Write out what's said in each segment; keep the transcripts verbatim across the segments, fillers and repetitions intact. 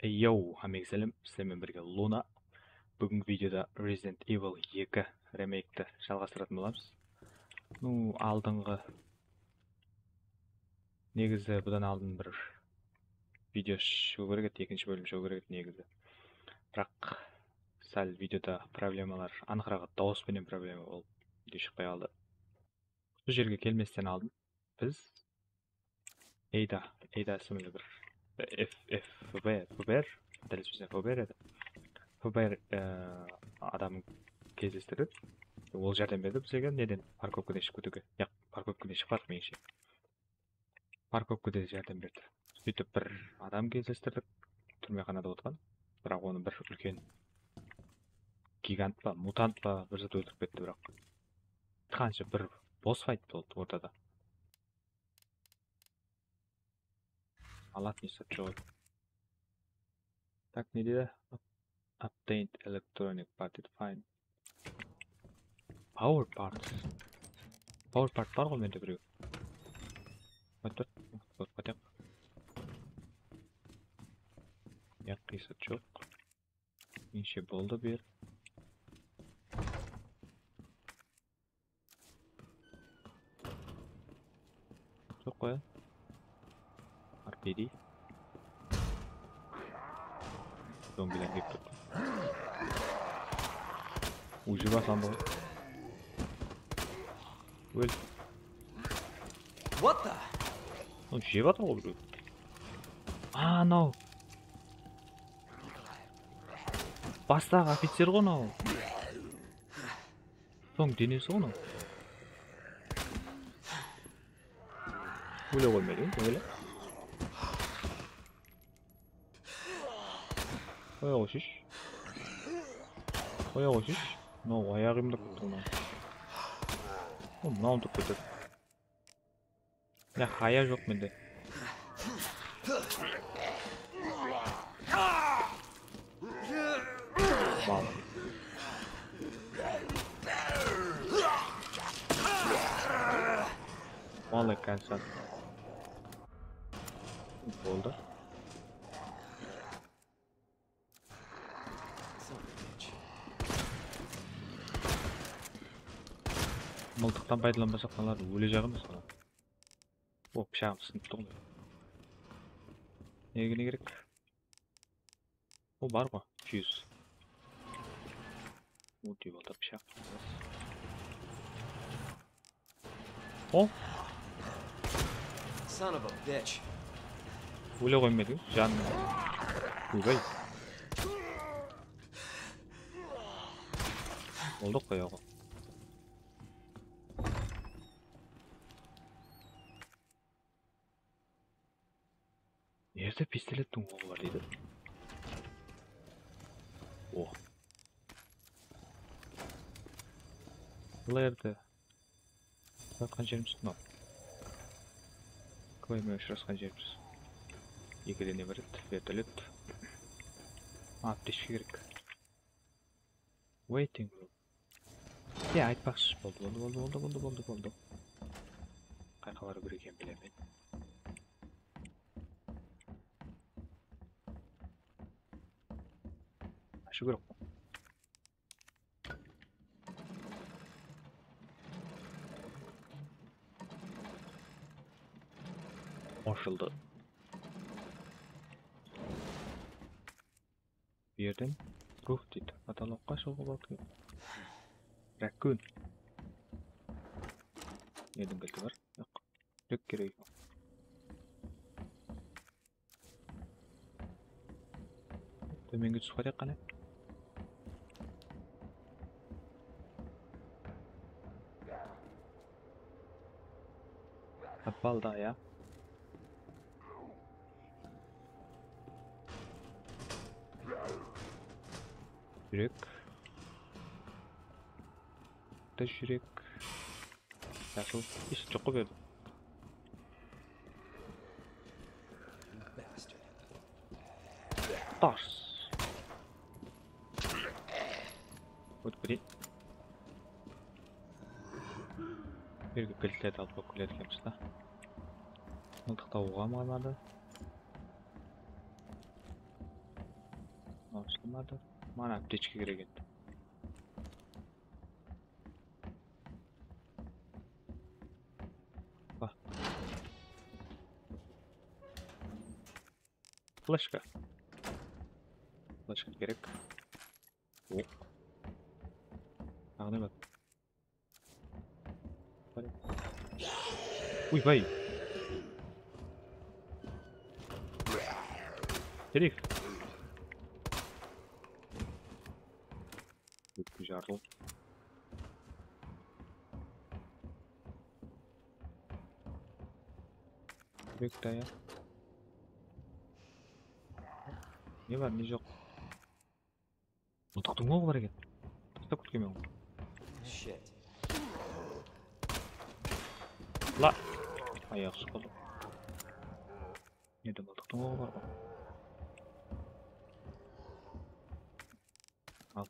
Yo, hámmege sálem, sizler menen birge Luna. Búgingi videoda Resident Evil eki remake'ti jalǵastıratuǵın bolamız. Nu, aldınǵı, negizi, budan aldın bir video shıǵıw kerek edi, ekinshi bólim shıǵıw kerek edi negizi. Biraq sál videoda problemalar, anıǵıraǵı dawıs penen problema bolıp video shıqpay qaldı. Usı jerge kelmesten aldın biz Ada, Ada ismli bir F, F, F B R, F B R, qátelespesem F B R edi. F B R, e, adamın gezlestirdik. Ol járdem berdi bizlerge, neden, parkovkadan shıǵıp ketiwge. Yaq, parkovkadan shıqpadıq, menińshe. Parkovkada járdem berdi. Sóytip bir adam gezlestirdik, túrmexanada otırǵan. Biraq onı bir úlken gigant pa, mutant pa, bir zat óltirip ketti, biraq. Qansha bir boss fight boldı ortada. Alatın esap joq edi. Tak, ne deydi? Obtained electronic part, find power parts. Power part bar ǵoy mende birew. Qoy tur, qoyıp keteyik. Yaq, qıyısat joq. Neshe boldı bu jer? Joq qoy. R P D. Zombiler kelip tur. Uy, jep atlandı ǵoy. Ól. What the? Lan, jep atır ǵoy birew. Anaw. Bastaǵı ofitser ǵoy anaw. Soń denesi ǵoy anaw. Óle qoymaydı, óle. Qoya qoyshısh. Qoya qoyshısh. Mınaw ayaǵı emdep ketti mınaw. O, mınawın turıp ketedi. Ya, haya joq mende. Mal. Mal ekensiz. Boldı. Mıltıqtan paydalanbasaq, mınalar ólejaq emes mına. O, pıshaǵım sınıptı ǵoy. Nege ne kerek? O, bar ǵoy, fyuz. O, diywalda pıshaq. O? Son of a bitch. Óle qoymaydı, janım. Oybay. Boldı, qoya ǵoy. Nerde pistolettiń oǵı bar deydi. O. Bul jerde. Atqan jerimiz mınaw. Klaymen ushırasqan jerimiz. Ekide ne bar edi? Vertolyot. Aptechka kerek. Waiting room. Ya, aytpaqshı. Boldı, boldı, boldı, boldı, boldı, boldı, boldı. Qayqaları bir eken bilemen. Ashıw kerek. Ashıldı. Bu jerden ruh deydi. Potolokqa shıǵıwǵa boldı. Raccoon. Nerden keldi bar? Joq. Júrek keregi joq. Tómenge túsip qarayıq qáne. Tapıp aldı, ya. Júrek. Da júrek. Jasıl. Hesh joq qo bu jerde. Tars. Ótip keteyin. Bu jerge kilitlerdi alıp bolıp keledi ekenbiz da. Mıltıq tabıwǵa bolmadı. Mana, mana aptechka kerek endi. Ba. Fleshka. Fleshka kerek. Oq. Taǵı ne bar? Uy, bay. Kerek. Ótki jarıl. Kerek ta ya. Ne bar, ne joq? Mıltıqtıń oǵı bar eken. Tastap ketkenmen ǵoy. Shit. La. Ayaq sıqıldı. Nede mıltıqtıń oǵı bar ǵoy. Al.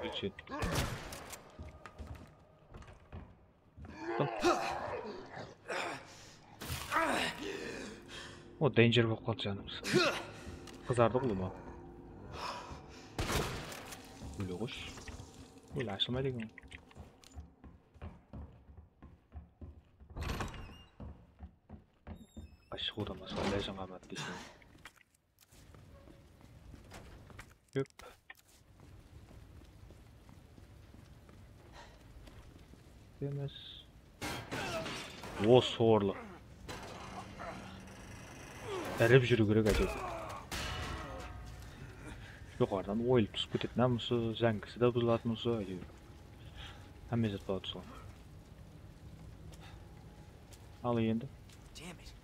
Ólshin. O, danger bolıp qaldı janımız. Qızardı ulıwma. Óle qoysh. Óle ashılmaydı eken. Shıǵıwdan basqa ilajıń qalmadı deyseń. Kóp. Emes. O, sorlı. Irip júriw kerek áytewir. Joqarıdan oyılıp túsip ketedi. Namısı, záńgisi de buzılatın usı áytewir. Hámme zat boladı soǵan. Al endi. Damn it.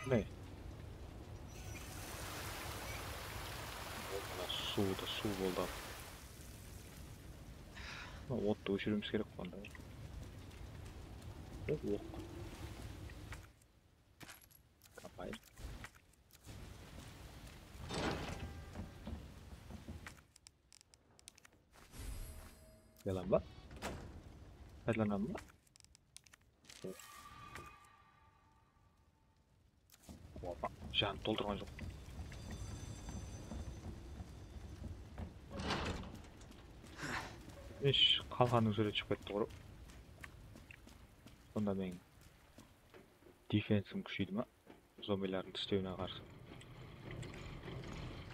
Ne? Mına suwdı, suw boldı. Mına ottı óshiriwimiz kerek qo onda. Oq, oq. Kombayn. Yalan ba? Paydalanamın ba? Opa, janıp toltırǵan joq. Ish, qalqannıń súwreti shıǵıp ketti ǵoy. Sonda meniń defensim kúsheydi ma? Zombilerdiń tislewine qarsı.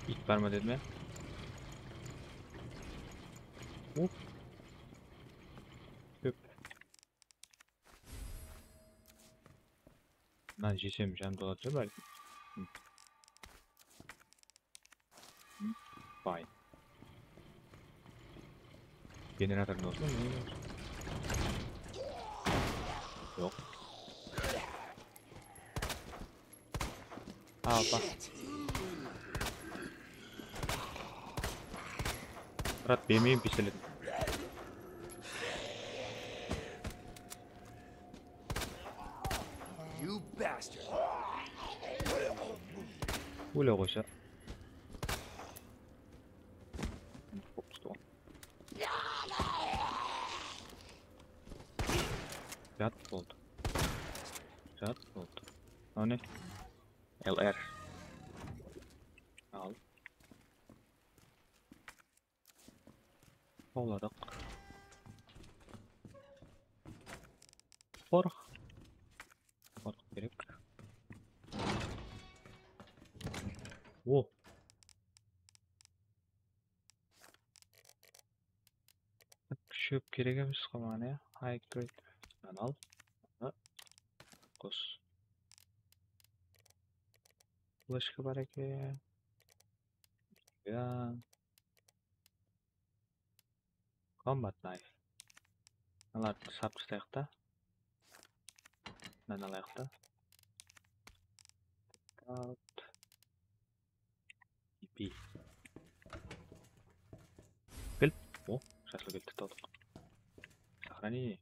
Iyt bar ma dedim ya? Uf. Kóp. Mınanı jesem janım toladı bálkim. Hı. Hı. Fine. Generator ne olsun? Ne olsun? Joq. Alpa. Murat, bermeyin pistoletin. You bastard. Óle qoysa. Jat boldı. Jat boldı. Mınaw ne? L R. Al. Qawladıq. Qorıq. Qorıq kerek. O. Shóp kerek emes qo maǵan, ya. High grade. Mınanı al. Mına qos. Fleshka bar eken. Ya. Combat knife. Mınalardı sap taslayıq ta. Mınanı alayıq ta. Out. Ip. Kel. O, jasıl keldi, aldıq. Сохрани.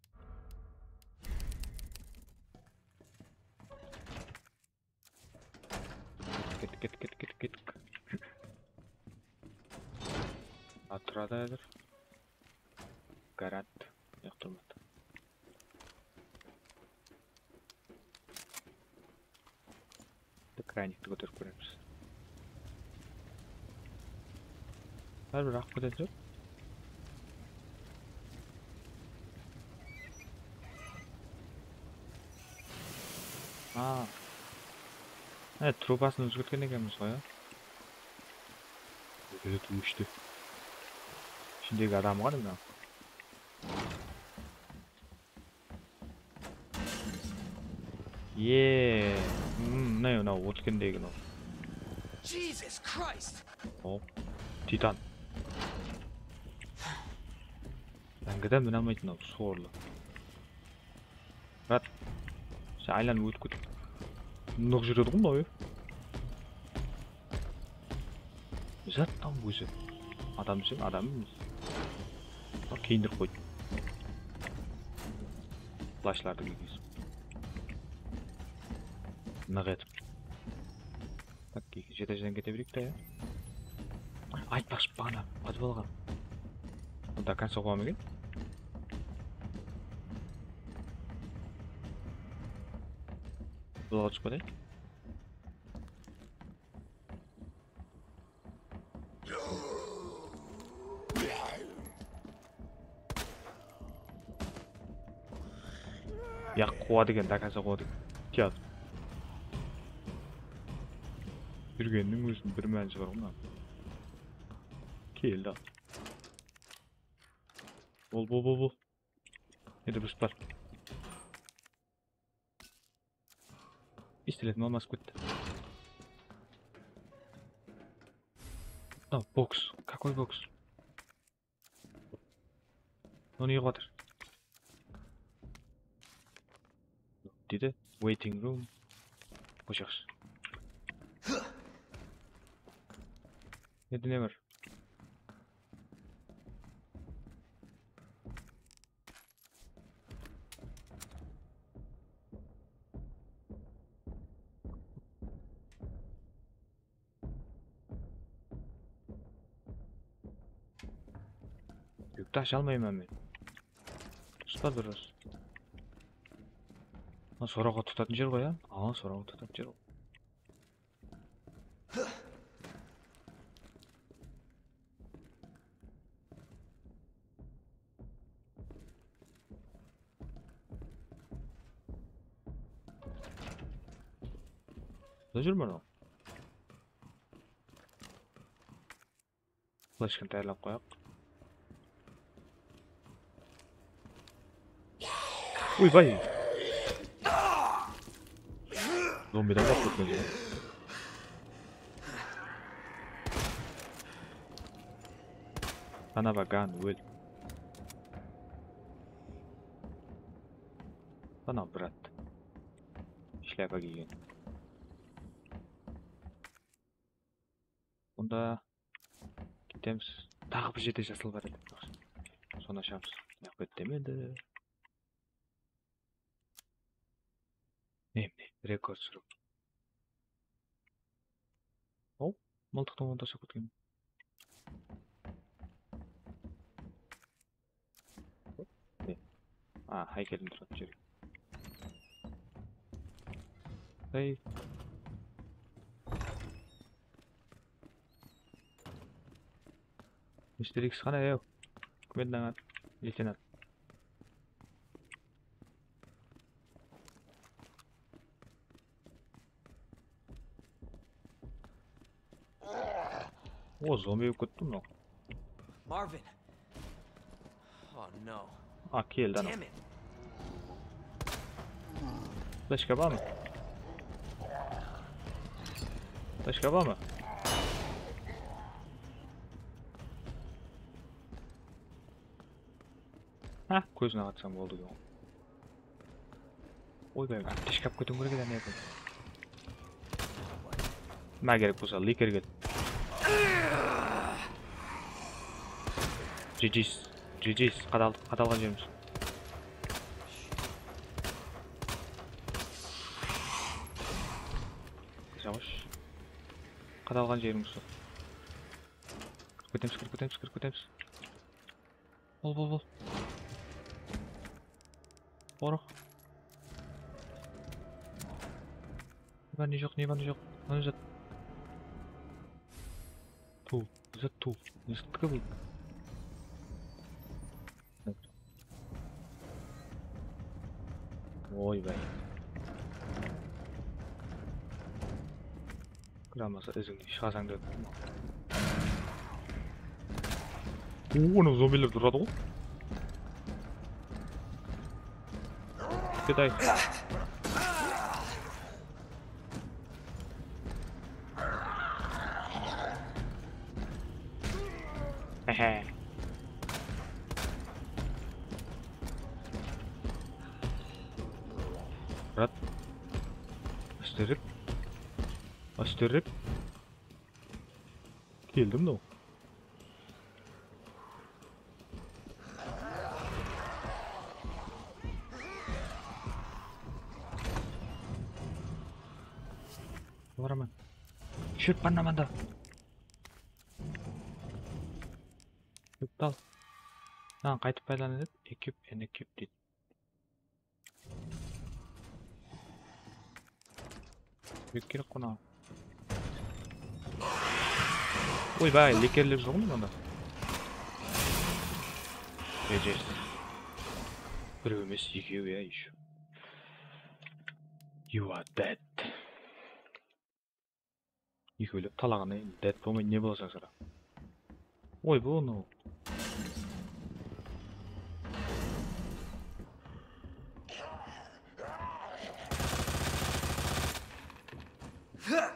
Kettik, kettik, kettik, kettik, kettik. A, turadı házir. Garant. Yaqtırmadı. Kraynikti kóterip kóremiz. Báribir aǵıp ketedi. A. E, trubasın ózgertken ekenbiz ǵoy, ya. Ózgeredi, óshti. Ishindegi adam ǵoy mına. Ye. Hmm, mına, mına ótkendegi mınaw. Jesus Christ! Hop. Titan. Máńgiden mine almaydı mınaw, sorlı. Murat. Sen aylanıp ótip ketip. Nıq júredi ǵoy mınaw, ya. Zat tam ózi. Adam desem, adam emes. Bak, kiyindirip qoydı. Plashlardı kiygizip. Nıq etip. Tak, ekinshi etajdan kete bereyik te, ya. Aytpaqshı, baǵana podvalǵa. До конца qoyamın eken. Podvalǵa túsip keteyik. Ya, quwadı eken, до конца quwadı eken. Kiyat. Júrgeniniń óziniń bir mánisi bar ǵoy mına. Keldi. Bol, bol, bol, bol. Endi biz bar. Pistoletim almasıp ketti. Mınaw boks. Какой boks? Onı ne qılıp atır? Dedi. Waiting room. Qoyshaqshı. Endi ne bar? Júkti asha almayman men. Durıs pa, durıs. Mına soraqqa tutatın jer ǵoy, a? A, soraqqa tutatın jer ǵoy. Qıda júr mınaw. Fleshkanı tayarlap qoyaq. Uy, bay. Zombiden qorqıp ketken. Sana bagan, ól. Sana, brat. Shlyapa kiygen. Onda ketemiz. Taǵı bir jerde jasıl bar edi. Sonı ashamız. Yaq, kettim endi. Ne, ne, rekord surıp. Hop, mıltıqtıń ornında ushıp ketken. Ne? A, háykelim turadı jerde. Hey. Mister X qana, ew? Kim edi aǵan? Leytenant. O, zombi bolıp ketti mınaw. Marvin. Oh no. A, keldi anaw. Damn it. Fleshka barmı? Fleshka barmı? Há, kózine qatsam boldı eken. Oybay, aptechka alıp ketiwim kerek edi, ne qıl. Mına kerek bolsa, liker kel. G G's, G G's, qadal-, qadalǵan jerimiz. Jawash. Qadalǵan jerimiz sol. Kirip ketemiz, kirip ketemiz, kirip ketemiz. Bol, bol, bol. Qorıq. Ne bar, ne joq, ne bar, ne joq. Mına zat. Tul, zat tul. Ne zattiki bul? Oybay. Kıramasa izińnen shıǵasań dep. Oo, anaw zombiler turadı ǵoy. Ketay. Hehe. Murat. Ásterik. Ásterik. Keldi mınaw. Baraman. Shóp panna manda. Shópti al. Mınadan qaytıp paydalanıp, ekip, endi ekip deydi. Bek kerek qona. Oybay, lekerler joq mı mında? Bejer. Birew emes, ekew ya, еще. You are dead. Ekewlep talaǵanı endi dead bolmay ne bolasań sara? Oy, bu no.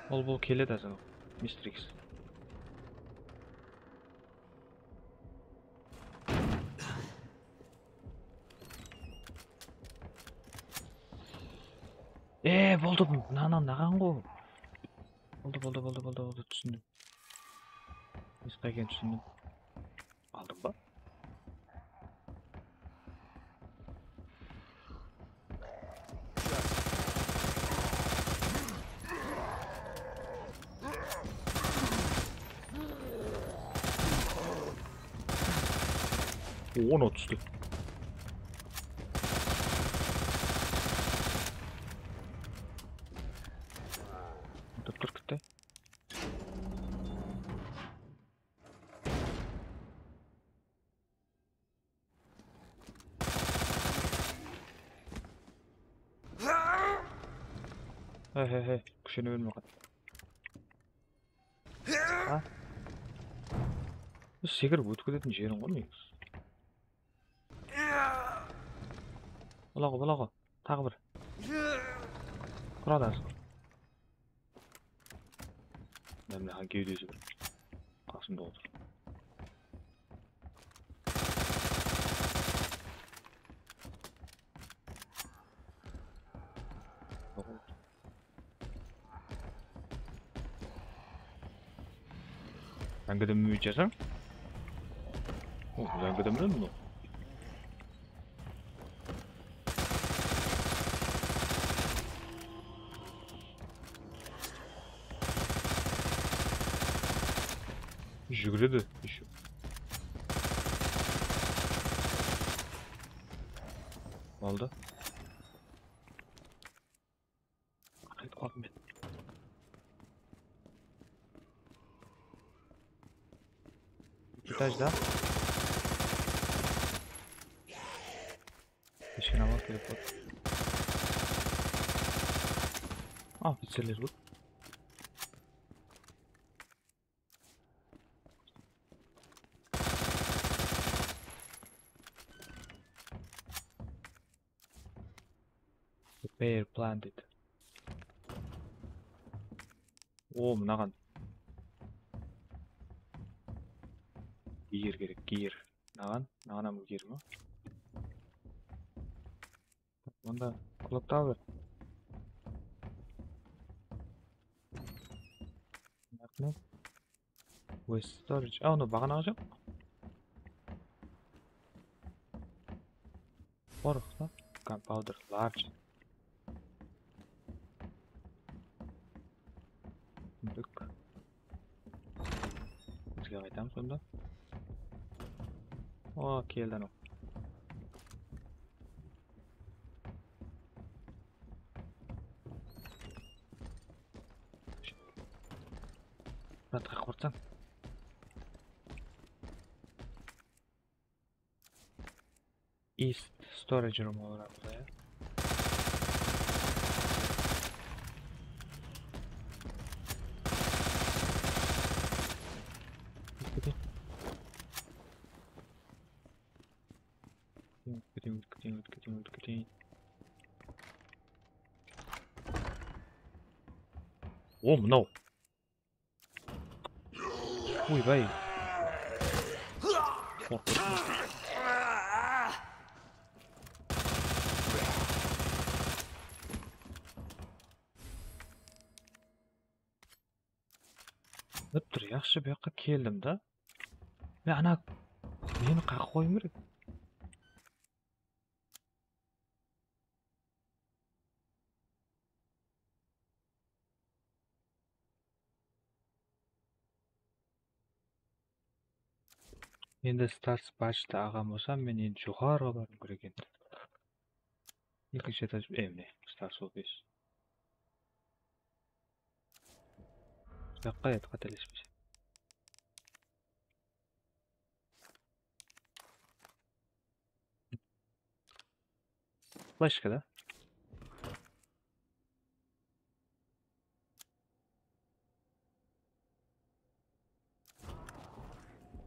Ol bul keledi házir, Mister X. E, boldı, mınanan naǵan ǵo. Boldı, boldı, boldı, boldı, boldı, túsindim. Nesi qayken túsindim. Aldım ba? Ona tústi. Tur, tur, kitti. Hey, hey, hey, kúshene berme qat. Ha? Biz sekirip ótip ketetin jeriń ǵoy, negizi. Bulaǵo, bulaǵo. Taǵı bir. Turadı házir. Mına, mına, gewdesi bir qasımda otır. Jángide minbey jasań? O, jángide minedi mınaw. Júgiredi, еще. Aldı. Qaytıp qaldım men. Etajda. Kishkene alıp kelip otır. A, oficerler kóp. Repair plan deydi. O, mınaǵan. Gear kerek, gear. Mınaǵan, mınaǵan hám gear ma? Onda clock tower. Raxmet. Waste storage. A, onda baǵanaǵı joq. Qorıqsa. Gunpowder large. Bizge qaytamız onda. O, keldi anaw. Qaqırtsań. East storage room olar ya. Ótip keteyin, ótip keteyin, ótip keteyin, ótip keteyin. O, mınaw. Oybay. Qorqıntı. Bilip tur, yaqshı, bu jaqqa keldim da. Men ana, meni qaqıp qoyıwım kerek. Endi Stars Badge'tı alǵan bolsam, men endi joqarıǵa barıwım kerek endi. Ekinshi etaj, e, mine, Stars Office. Bu jaqqa edi, qátelespesem. Fleshka da.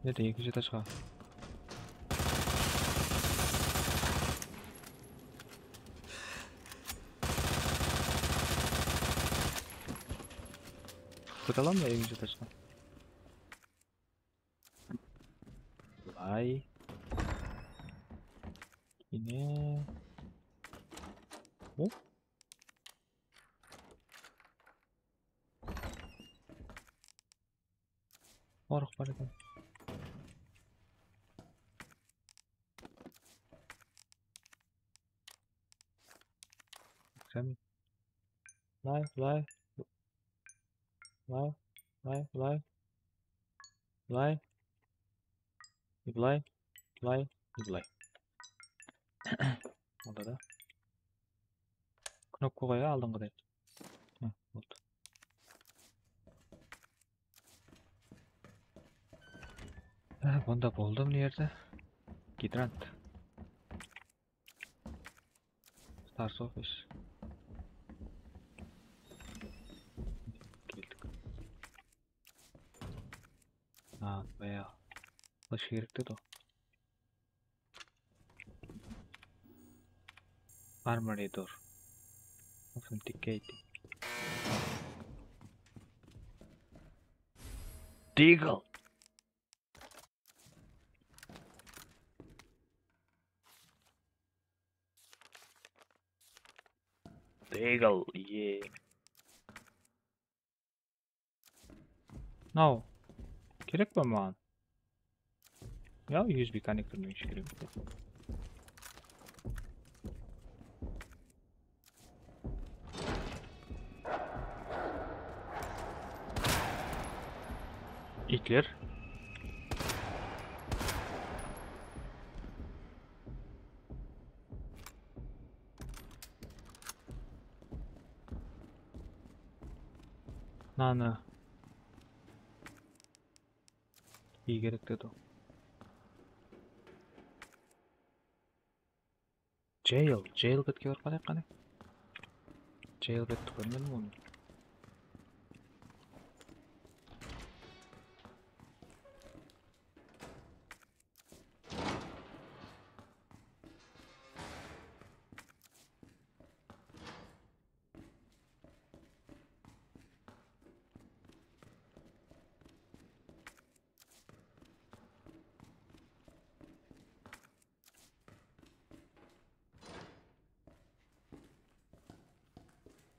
Nede, ekinshi etajǵa. Kóte alam ba ekinshi etajǵa? Bılay. Kene. O? Orıq bar eken. Kiramen. Bılay, bılay. Bılay, bılay, bılay. Bılay. E, bılay, bılay, e, bılay. Onda da. Knopka qoy, aldınǵıday. Hı, boldı. Há, onda boldı mına jerde. Gidrant. Stars Office. Keldik. Ha, bayaǵı. Flash kerek edi ǵo. Armory door. Authenticating. Deagle. Deagle, yeah. Mınaw kerek pa maǵan? Ya, U S B konnektor menen kerek. Itler. Mınanı. Iy kerek dedi. Jail, Jailbird ke barıp qarayıq qáne. Jailbirdti kórmedim onı.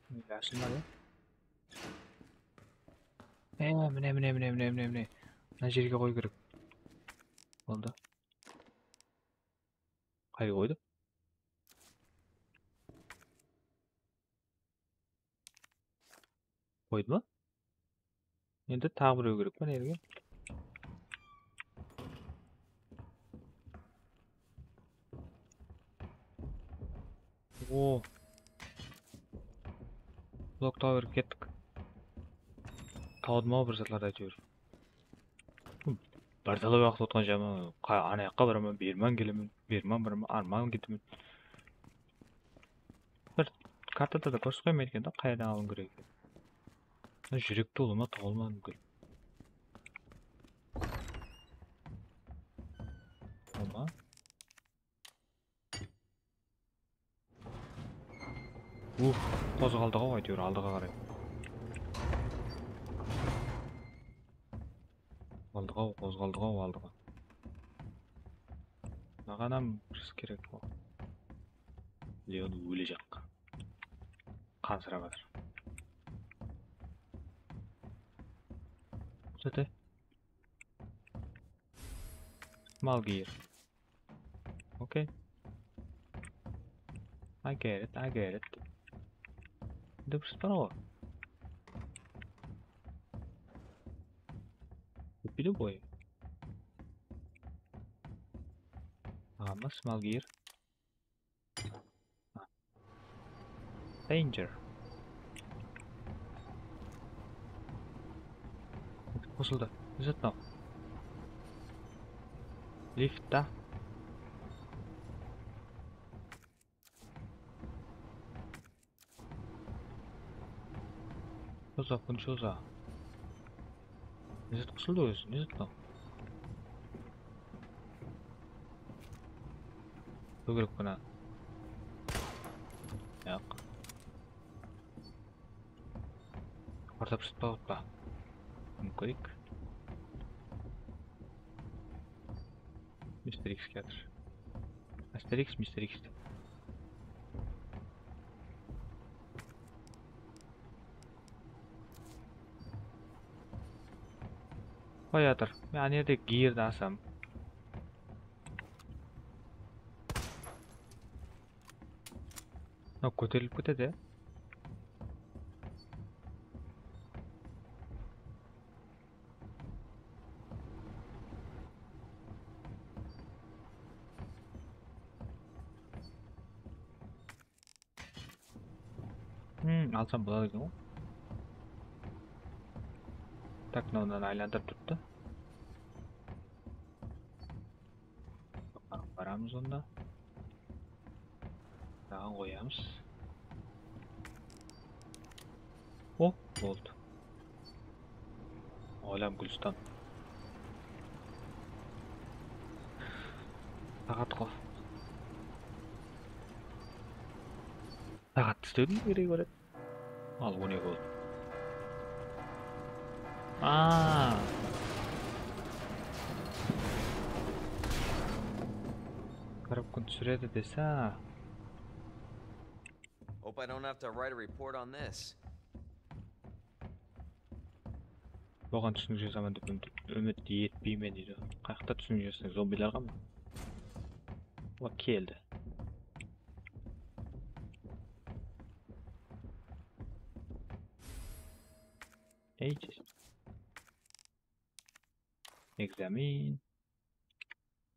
Mine, ashılmadı. E, mine, mine, mine. Mına jerge qoyıw kerek. Boldı. Qayerge qoydı? Qoydı ma? Endi taǵı birew kerek pa, nerege? O. Clock Tower kettik. Tawdım-aw bir zatlardı, áytewir. Bir talay waqıt otqan jaman, qa-, ana jaqqa baraman, berman kelemen, berman baraman, arman ketemen. Bir kartada da kórsetip qoymaydı eken da, qayerden alıw kerek eken. Júrekti ulıwma tawılmadım eken. Ama Uf, qozǵaldıq-aw, áytewir, aldıǵa qaray. Aldıq-aw, qozǵaldıq-aw, aldıǵa. Maǵan hám bir kerek bul. Leon ólejaq. Qansırap atır. Kúsete. Small gear. Okay. I get it, I get it. Dúrip bar ǵoy. Bitpeydi boy. Aǵamız, small gear. Danger. Qosıldı. Ne zat mınaw? Lift ta. Что за, что за? Ne zat qosıldı ózi? Ne zat mınaw? Kóbirek pana. Yaq. Orta pırsıtpa otpa. Kóreyik. Mister X kiyatır. Asterix, Mister X. Qoyatır. Men ana jerde geardi asam. Mınaw kóterilip ketedi, ya. Hmm, alsam boladı eken ǵoy. Tak, mınanı aylandırıp turıptı. Baramız onda. Daǵı qoyamız. O, boldı. Olam Gúlistan. Saǵat qo. Saǵat islewdiń keregi bar edi. Al, on eki boldı. Aa. Qırq kún túsiredi dese. Hope I don't have to write a report on this. Oǵan túsinik jazaman dep ümit, ümit etpeymen, deydi. Qayaqta túsinik jazasıń, zombilarǵa ma? Ola keldi. Ey, examine.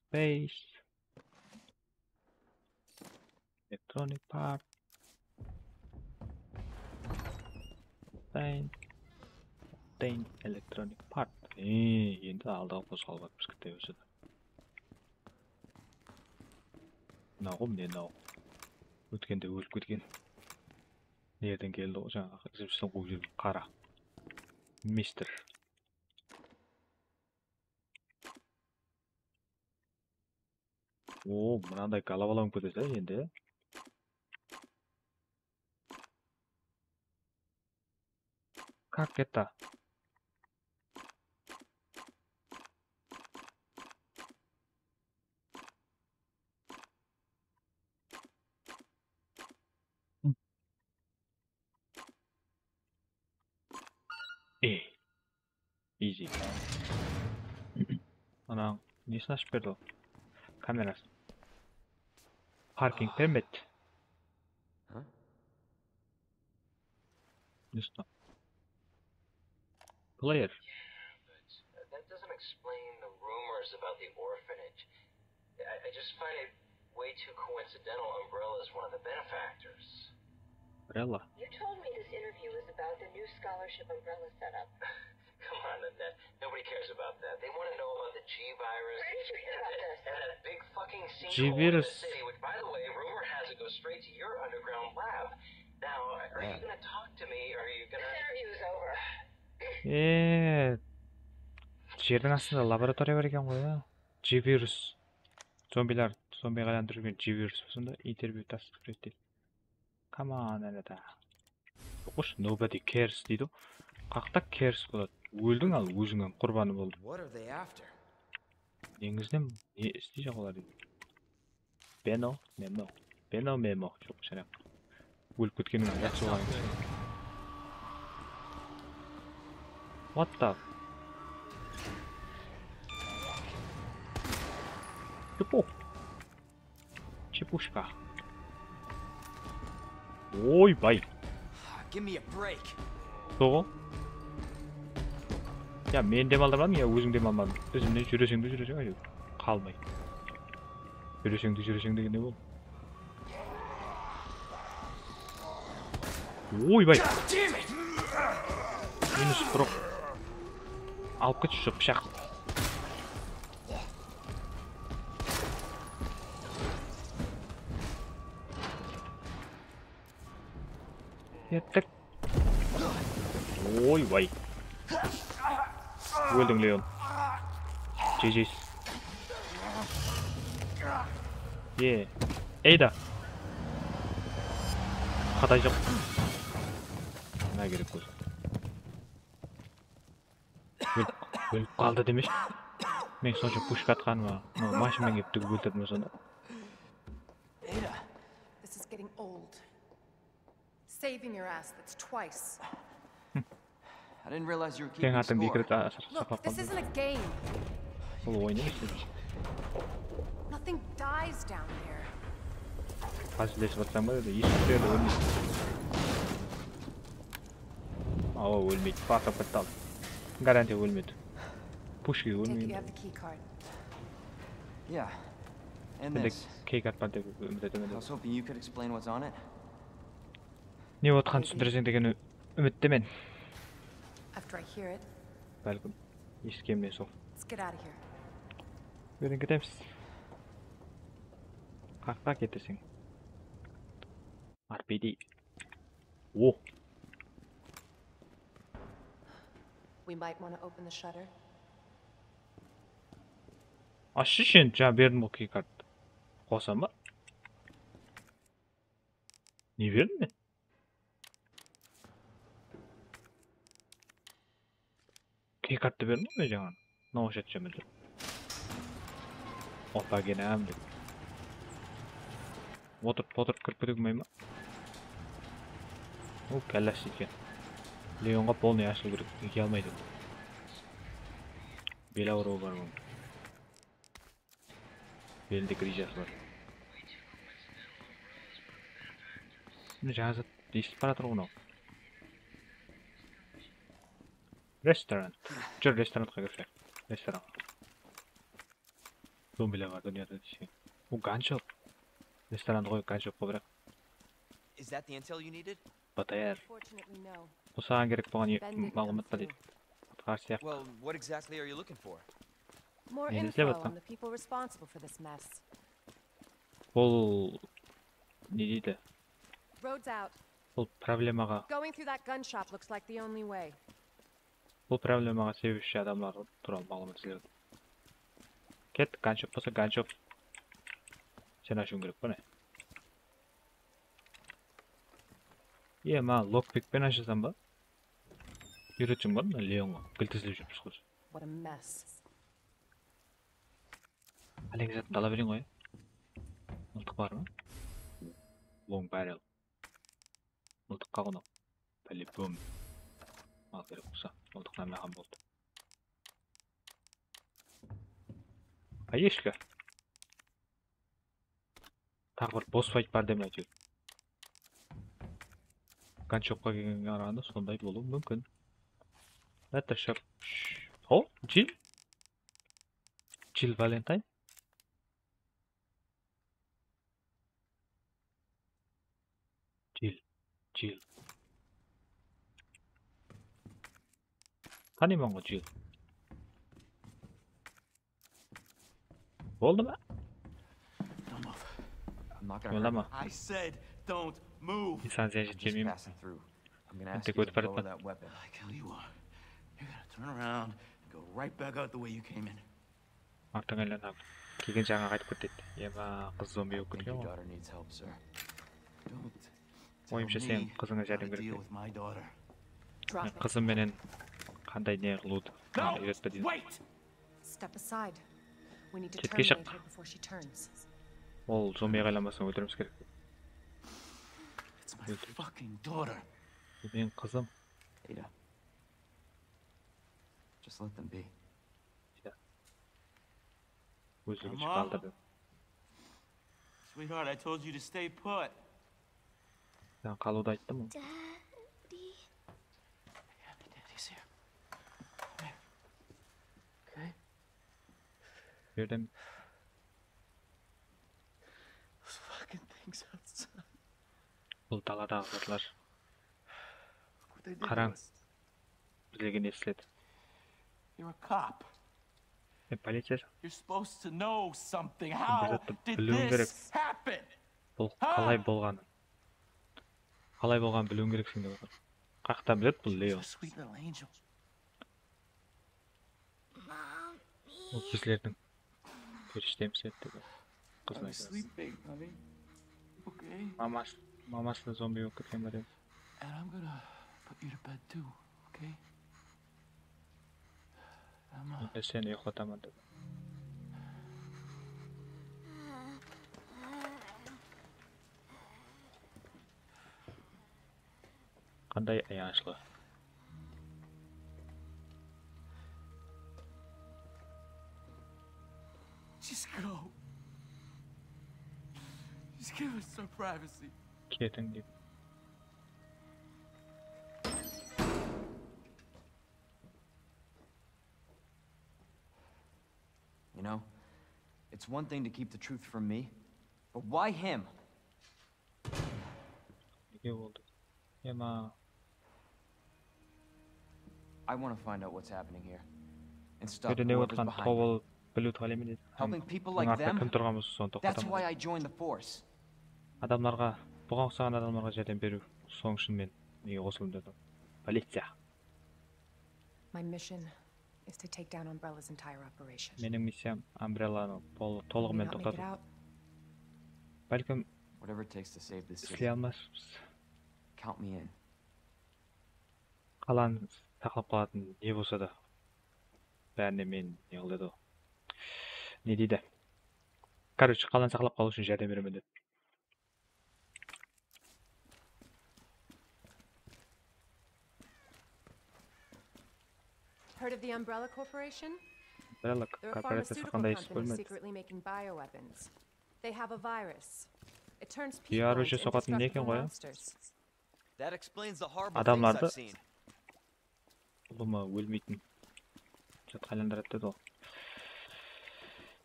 Space. Electronic part. Obtain. Obtain electronic part. Ee, endi aldıǵa qozǵalıp atırmız, kitte ósedi. Mınaw ǵoy, mine mınaw. Ótkende ólip ketken. Nerden keldi ǵoy, jańaǵı izimizden quwıp júrgen qara. Mister. O, mınanday golovalanıp ketedi endi. Как это? Ey. Easy. Ananıń nesin ashıp berdi ol? Kamerasın. Parking permit. Huh? Nesin? Player. That doesn't explain the rumors about the orphanage. I, I just find it way too coincidental Umbrella is one of the benefactors. Umbrella. You told me this interview was about the new scholarship Umbrella set up. Come on, Annette. Nobody cares about that. They want to know about the G virus. Where did you hear about this? And that big fucking sinkhole in the city, which, by the way, rumor has it goes straight to your underground lab. Now, are you gonna talk to me, or are you gonna... This interview is over. E, jerdiń astında laboratoriya bar eken ǵoy, ya. G virus. Zombiler, zombiye aylandırıp júrgen G virus. Sonda intervyu taslap beredi deydi. Come on, Annette. Oqısh, nobody cares deydi. Qaqta cares boladı. Óldiń al, ózińem qurbanı boldıń. What are they after? Neńizden ne isteyjaq olar deydi. Beno, memo. Beno, memo. Joq, sharaq. Ólip ketkeniń jaqsı bolǵan eken. What the? Чепух. Чепушка. Oy, bay. Give me a break. Soǵı. Ya, men dem aldırmadım, ya óziń dem almadıń. Izimnen júreseń de júreseń, áytewir. Qalmay. Júreseń de júreseń degen ne boldı? Oy, bay. Minus bir. Alıp ketshi usı pıshaq. Kettik. Oy, bay. Óldiń, Leon. G G. Ye. Ey da. Qatay joq. Mına kerek bolsa. Ólip, ólip qaldı demeshi. Men sonsha pushka atqanıma, mınaw mashinamnan kelip túgip óltirdi me sonda? Ada, this is getting old. Saving your ass, that's twice. I didn't realize you were keeping score. Seniń atıńdı eki ret a-, saqlap qaldım. Look, this isn't a game. Bul oyın emes. Nothing dies down here. Házillesip atsań ba dedi, eshitip turdı, ólmeydi. Awa, ólmeydi. Patrap bitti al. Garantiya ólmeydi. Pushka ólmeydi. Take it you have the key card. Yeah. And this. Key card bar dep úmit etemen. I was hoping you could explain what's on it. Ne otqanın túsindireseń degen ú-, úmittemen. After I hear it. Bálkim, esitkenimnen sol. Let's get out of here. Búgin ketemiz. Qaqqa keteseń. R P D. O. We might want to open the shutter. Ashshı shen, jańa berdim ǵoy key kart. Qosaman ba? Ne berdim men? Key karttı berdim ǵoy men jańa. Mınaw shet jeme tur. Opa, genam dep. Otırıp, otırıp kirip kete qoymay ma? O, kállásh eken. Leonǵa polnıy ashıw kerek, eke almaydı. Bel awırıwı bar bunıń. Belinde grijası bar. Mine, jańa zat esitip baratır ǵoy mınaw. Restoran. Júr, restorantqa kirip shıǵayıq. Restoran. Zombiler bar dúnyada deseń. Bul ganchok. Restorandı qoy, ganchok qoy, biraq. Is that the intel you needed? B T R. Unfortunately, no. Bul saǵan kerek bolǵan e-, Bandit maǵlıwmat pa comes deydi. Atqarıs sıyaqlı. Well, what exactly are you looking for? More info on the people responsible for this mess. Bul ne deydi? Road's out. Bul problemaǵa. Going through that gun shop looks like the only way. Bul problemaǵa sebepshi adamlar tuwralı maǵlıwmat izlep atır. Kettik, ganchok bolsa ganchok. Sen ashıwıń kerek, mine. Iye, maǵan lokpikpen ashasam ba? Úyretshim bar mına Leonǵa. Gilt izlep júrmiz, qız. What a mess. Álegi zatın ala bereyin ǵoy. Mıltıq bar ma? Long barrel. Mıltıqqa ǵoy. По-любому. Mal kerek bolsa. Mıltıqtan maǵan boldı. Поешка. Taǵı bir boss fight bar deme, áytewir. Ganchokqa kelgenge qaraǵanda sonday bolıwı múmkin. Это shop. O, Jill? Jill Valentine? Jill, Jill. Tanıyman ǵoy, Jill. Boldı ma? Don't move. I'm not gonna Yollama. Hurt you. I said don't move. Insan ziyan I'm just jetkermeymen. Passing through. I'm gonna ask Tek you ótip to lower baratpan. That weapon. I kill you are. You're gonna turn around and go right back out the way you came in. Artıń aylanıp, kelgen jaǵına qaytıp ket deydi. Ema, qız zombi bolıp I think ketken your ǵoy. Daughter needs help, sir. Don't Oyımsha, tell sen me qızıńa how to járdem kerek. Deal with my daughter. Drop Men it. qızım menen qanday ne qılıwdı No! uyretpe deydi. Wait! Step aside. We need to Chetke shıq. Terminate her before she turns. Ol zombiǵa aylanbastan óltiriwimiz kerek. It's my fucking daughter. Bul meniń qızım. Ada. Just let them be. Ózligi Mama. qaldırdı. Sweetheart, I told you to stay put. Sen qalıwdı ayttım ǵoy. Daddy. Yeah, daddy's here. Come here. Okay? Bu jerden Those fucking things outside. Bul daladaǵı zatlar. Look what they did to Qarań. Us. Bizlerge ne isledi? You're a cop. Sen policiya. You're supposed to know something. How Biletti, did biliwim kerek. This happen? Bul qalay bolǵanın. Qalay bolǵanın biliwim kerekseń dep atır. Qaqta biledi bul Leo. A sweet little angel. Ol bizlerdiń perishtemiz edi dedi. Qızına I'm aytadi. Sleeping, honey. Okay. Maması, maması da zombi bolıp ketken ba dedi. And I'm gonna put you to bed too, okay? Emma. Endi seni uyıqlataman dedi. Qanday ayanıshlı. Just go. Just give us some privacy. Ketiń deydi. You know, it's one thing to keep the truth from me, but why him? Nege boldı? Ema. I want to find out what's happening here and stop Berde ne whoever's otqanın behind tawıp it. Alıp biliwdi ǵaleymen deydi. Helping people Bunıń like artında them? Kim turǵan bolsa sonı That's toqtatamız. Why I joined the force. Adamlarǵa, buǵan uqsaǵan adamlarǵa járdem beriw. Sonıń ushın men nege qosıldım dedim. Policiya. My mission is to take down Umbrella's entire operation. Meniń missiyam Umbrellanı tol- We tolıǵımen may not make it toqtatıw. Out. Bálkim Whatever it takes to save this city. Isley almaspız. Count me in. Qalanı saqlap qalatın ne bolsa da. Bárine men ne qıl dedi ǵo. Ne deydi? Короче, qalanı saqlap qalıw ushın járdem beremen dedi. Heard of the Umbrella Corporation? Umbrella They're a korporaciyası pharmaceutical qanday eshitip company kórmedi. Secretly making bioweapons. They have a virus. It turns people Yarıwshı into soqatın ne eken indestructible ǵoy, a? Monsters. That explains the horrible Adamlardı things I've seen. Ulıwma ólmeytin zatqa aylandıradı dedi ol.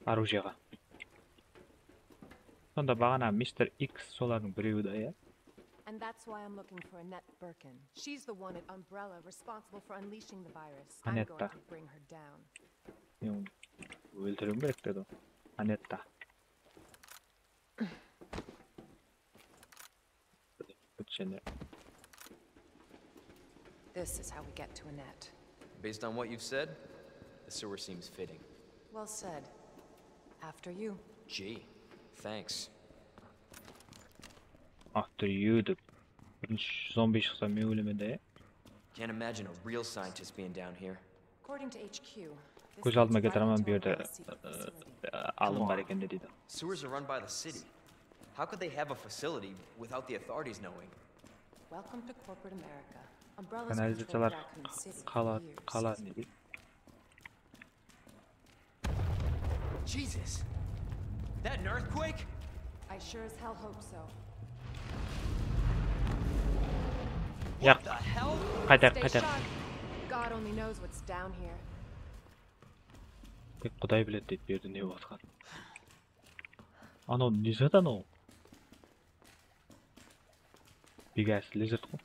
Оружиеǵa. Sonda baǵana Mister X solardıń birewi da, ya. And that's why I'm looking for Annette Birkin. She's the one at Umbrella responsible for unleashing the virus. I'm Annette. Going to bring her down. Men onı óltiriwim kerek dedi ol. Annette. Ótshene. This is how we get to Annette. Based on what you've said, the sewer seems fitting. Well said. After you. Gee, thanks. After you dep. Birinshi zombi shıqsa men ólemen de, ya. Can't imagine a real scientist being down here. According to H Q, this Kóz aldıma leads right keltiremen into bu jerde, Umbrella's secret facility. e, alım bar eken de deydi. Sewers are run by the city. How could they have a facility without the authorities knowing? Welcome to corporate America. Umbrella's Kanalizaciyalar controlled Raccoon City qala, for years. Qala ne deydi? Jesus! That an earthquake? I sure as hell hope so. Yaq, The hell? qaytar, Stay qaytar. Sharp. God only knows what's down here. Tek Quday biledi deydi bu jerde ne bolıp atqanın. Anaw ne zat anaw? Big ass lizard ǵoy.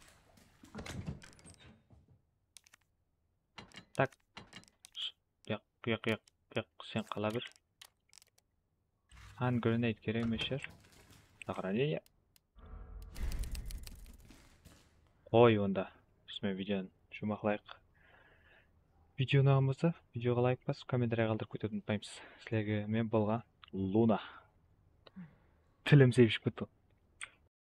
Tak. Yaq, yaq, yaq, yaq, sen qala ber. Hand grenade kerek emes shıǵar. Сохранение. Qoy onda. Usınıń menen videonı juwmaqlayıq. Video unaǵan bolsa, videoǵa layk basıp, kommentariya qaldırıp ketiwdi umıtpaymız. Sizlerge men bolǵan Luna. Tilim sebiship ketti.